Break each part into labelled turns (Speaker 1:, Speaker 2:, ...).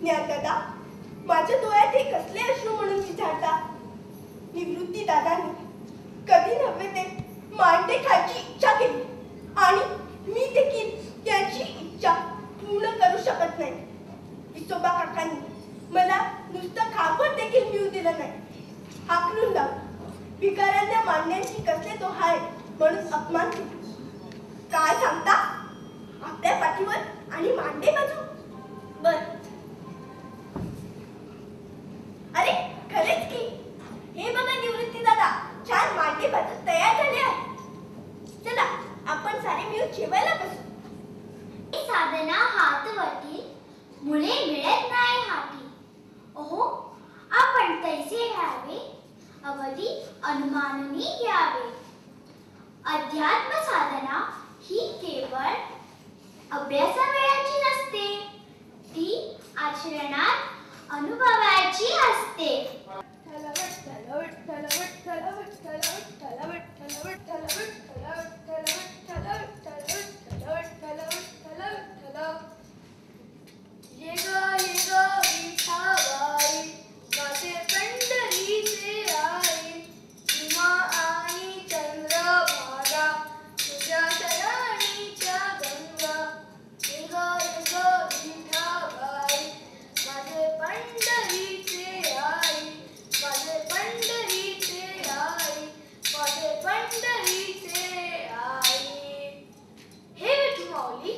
Speaker 1: ज्ञानदादा, माझ्या डोळ्यात हे कसले अश्रू म्हणून विचारता? निवृत्ती दादांनी कधी नव्हे ते मांडे खायची इच्छा केली आणि मी देखील त्यांची इच्छा पूर्ण करू शकत नाही. विसोबा काकांनी मला नुसतं खापर देखील मिळू दिलं नाही. हाकलून लावलं. भिकाऱ्यांना मांडण्याची कसले तो हाय म्हणून अपमान केला. काय सांगता? आपल्या पाठीवर आणि मांडे बाजू. बर, अरे खरेच की, हे बघा निवृत्ती दादा, छान मांडे बाजू तयार झाले आहे. चला आपण सारे मिळून जेवायला बसू.
Speaker 2: साधना हात वरती मुले मिळत नाही हाती. अहो आपण तैसे राहावे, अवधी अनुमानून घ्यावे. अध्यात्म साधना ही केवळ अभ्यासावेळाची नसते, ती आचरणात अनुभवायची असते.
Speaker 1: ये ग ये ग विठाबाई, माझे पंढरीचे आई, भीमा आणि चंद्रभागा, तुझ्या शरणीच्या गंगा. ये ग ये ग विठाबाई, माझे पंढरीचे आई, माझे पंढरीचे आई, माझे पंढरीचे आई. हे विठू माऊली,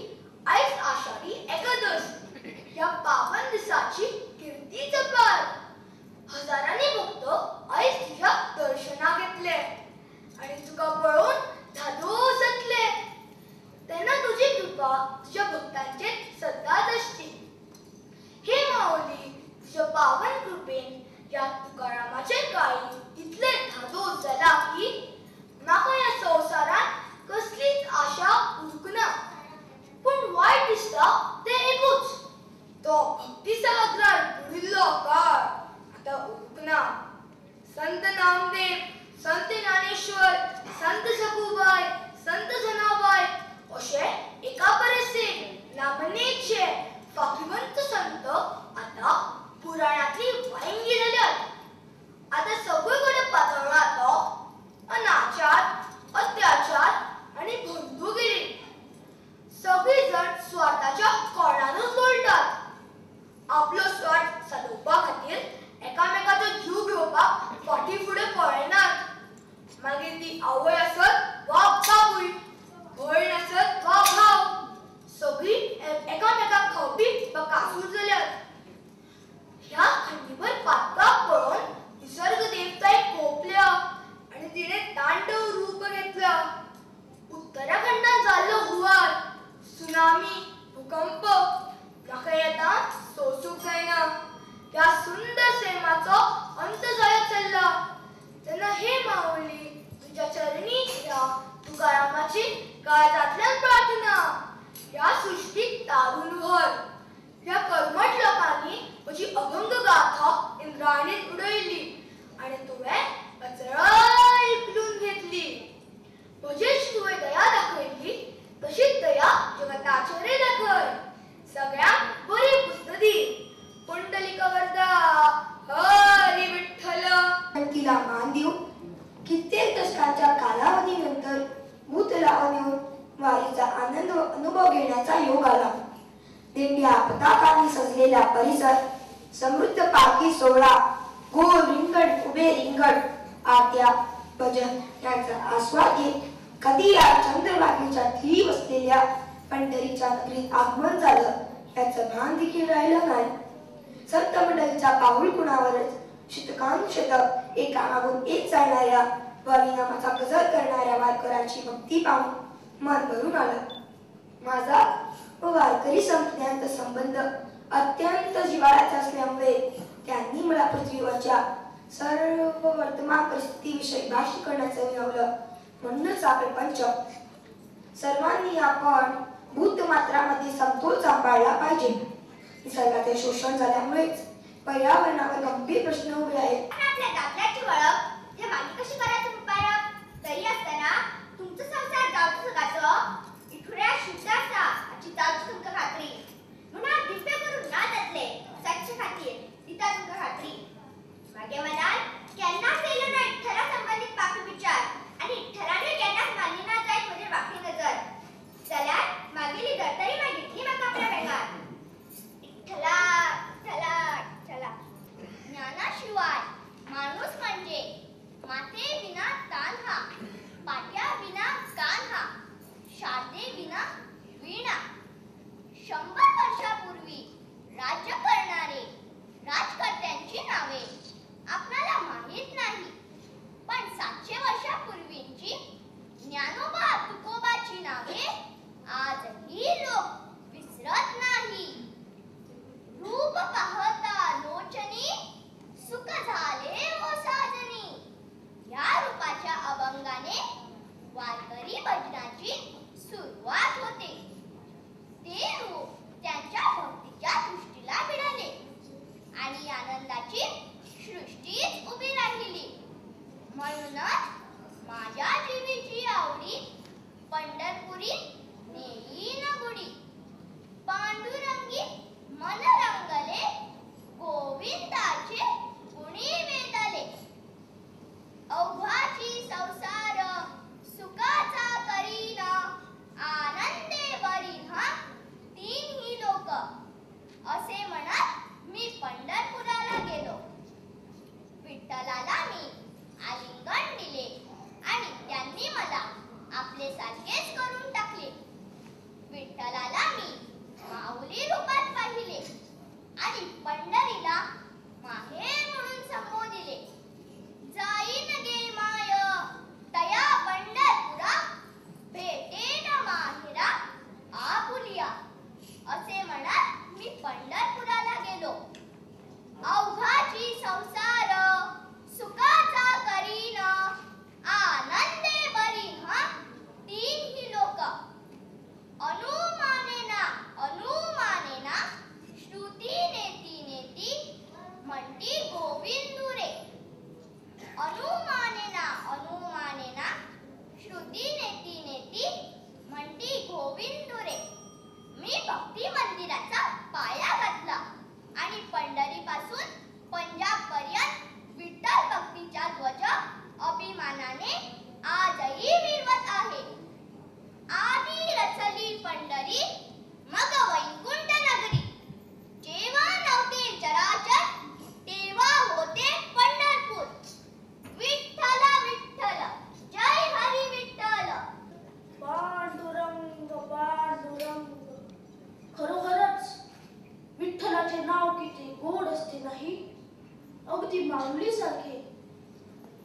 Speaker 1: आयज आषाढी एकादश, ह्या पावन दिसाची कीर्ती जपाल. हजारांनी भक्त आयज तुझ्या दर्शनाक येतले आनी तुका पळोवन धादोस जातले. तेन्ना तुजी कृपा तुज्या भक्तांचेर सदांच आसची. हे माऊली, तुज्या पावन कृपेन ह्या तुकारामाचे काळीज इतले धादोस जाला की म्हाका ह्या संवसारांत कसलीच आशा उरूंक ना. पूण वायट दिसता तें एकूच, तो भक्तिसागरार बुडिल्लो काळ आतां उरूंक ना. संत नामदेव, संत ज्ञानेश्वर, संत सखुबाय, संत जनाबाय अशे एका परस एक नामनेचे फाकिवंत संत आतां पुराणांतली वांयगी जाल्यात. आतां सगळे कडेन पातळ्ळा तो अनाचार, अत्याचार आनी बंदुगिरी. सगळे जाण स्वार्थाच्या कोणानूच लोळटात. आपलो स्वार्थ सादोवपा खातीर एकामेकाचो जीव घेवपाक फाटीं फुडें पळयनात. मागीर ती आवय आसत वा बापूय, भयण आसत वा भाव, सगळीं एकामेकाक खावपी बकासूर जाल्यात. ह्या खंडीभर पातकाक पळोवन निसर्ग देवताय कोपल्या आनी तिणें तांडव रूप घेतला. उत्तराखंडांत जाल्लो हुंवार, सुनामी, भूकंप म्हाका आतां सोसूंक जायना. ह्या सुंदर सैमाचो अंत जायत चल्ला. तेन्ना हे माऊली, तुज्या चरणी ह्या तुकारामाची काळजांतल्यान प्रार्थना, ह्या सृश्टीक तारून व्हर. ह्या कर्मठ लोकांनी म्हजी अभंग गाथा इंद्रायणीन उडयली आनी तुवें अचळय उखलून घेतली. म्हजेच तुवें दया दाखयली, तशीच दया जगताचेरय दाखय. सगळ्यांक बरी पुस्त दी. पुंडलीक वरदा, हरी विठ्ठल.
Speaker 3: तिला मान देऊन कित्येक दशकांच्या कालावधीनंतर भूतलावर येऊन वारीचा आनंद व अनुभव घेण्याचा योग आला. दिंड्या पताकांनी सजलेला परिसर, समृद्ध पालखी सोहळा, गोल रिंगण, उभे रिंगण, आरत्या, भजन यांचा आस्वाद घेत कधी या चंद्रभागेच्या तीरी बसलेल्या पंढरीच्या नगरीत आगमन झालं याचं भान देखील राहिलं नाही. संत मंडळीच्या पाऊल कुणावरच शतकानुशतक एका मागून एक चालणाऱ्या वारीनामाचा गजर करणाऱ्या वारकऱ्यांची भक्ती पाहून मन भरून आलं. माझा व वारकरी संप्रदायांचा संबंध अत्यंत जिव्हाळ्याचा असल्यामुळे त्यांनी मला पृथ्वीवरच्या सर्व वर्तमान परिस्थितीविषयी भाष्य करण्याचं विनवलं. म्हणूनच हा प्रपंच सर्वांनी आपण भूतमात्रामध्ये समतोल सांभाळला पाहिजे. निसर्गाचे शोषण झाल्यामुळेच पर्यावरणावर गंभीर प्रश्न उभे आहेत.
Speaker 2: आपल्या दाखल्याची ओळख हे मागे कशी करायचं मुबारक तरी असताना तुमचं संसार जावचो सगाचो इठुऱ्या शुद्ध आसा हाची जावची तुमकां खात्री. म्हणून दिव्य करून ना जातले सच्चे खातीर दिता तुमकां खात्री. मागे मनान केन्नाच येयलो ना इठ्ठला संबंदीत पापी विचार आनी इठ्ठलानूय केन्नाच मानली ना जायत म्हजेर वांकडी नजर जाल्यार मागेली धर्तरी मागितली म्हाका आपल्या बेगार. इठ्ठला इठ्ठला इठ्ठला. ज्ञानाशिवाय माणूस म्हणजे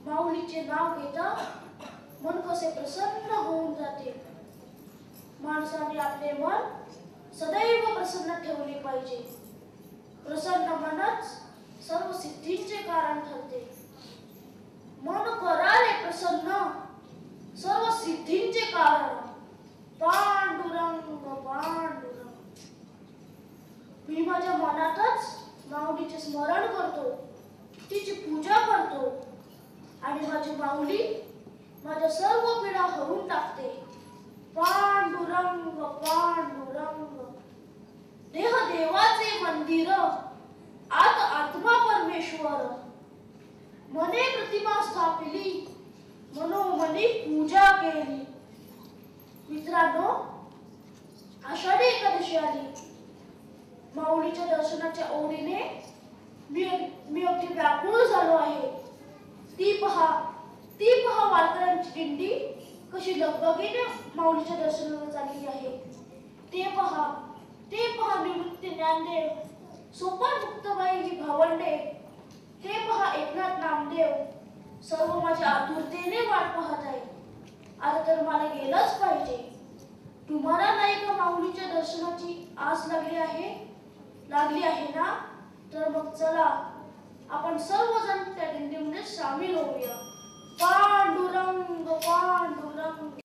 Speaker 4: माऊलीचे नाव घेता मन कसे प्रसन्न होऊन जाते. माणसाने आपले मन सदैव प्रसन्न ठेवले पाहिजे. प्रसन्न मनच सर्व सिद्धींचे कारण ठरते. मन करारे प्रसन्न सर्व सिद्धींचे कारण. पांडुरंग पांडुरंग. मी माझ्या मनातच माऊलीचे स्मरण करतो, तिची पूजा करतो आणि माझी माऊली माझ्या सर्व पीडा हरून टाकते. पांडुरंग पांडुरंग. देह देवाचे मंदिर, आत आत्मा परमेश्वर. मने प्रतिमा स्थापिली, मनोमनी पूजा केली. मित्रांनो, आषाढी एकादशी आली. माऊलीच्या दर्शनाच्या ओढीने मी अगदी व्याकुळ झालो आहे. ती पहा वारकऱ्यांची दिंडी कशी लगबगीने माऊलीच्या दर्शनाला चालली आहे. ते पहा निवृत्ती ज्ञानदेव, सोपान मुक्तबाई ही भावंडे. ते पहा एकनाथ नामदेव. सर्व माझ्या आतुरतेने वाट पाहत आहे. आता तर मला गेलंच पाहिजे. तुम्हाला नाही का माऊलीच्या दर्शनाची आस लागली आहे ना? तर मग चला आपण सर्वजण त्या दिंडीमध्ये सामील होऊया. पांडुरंग पांडुरंग.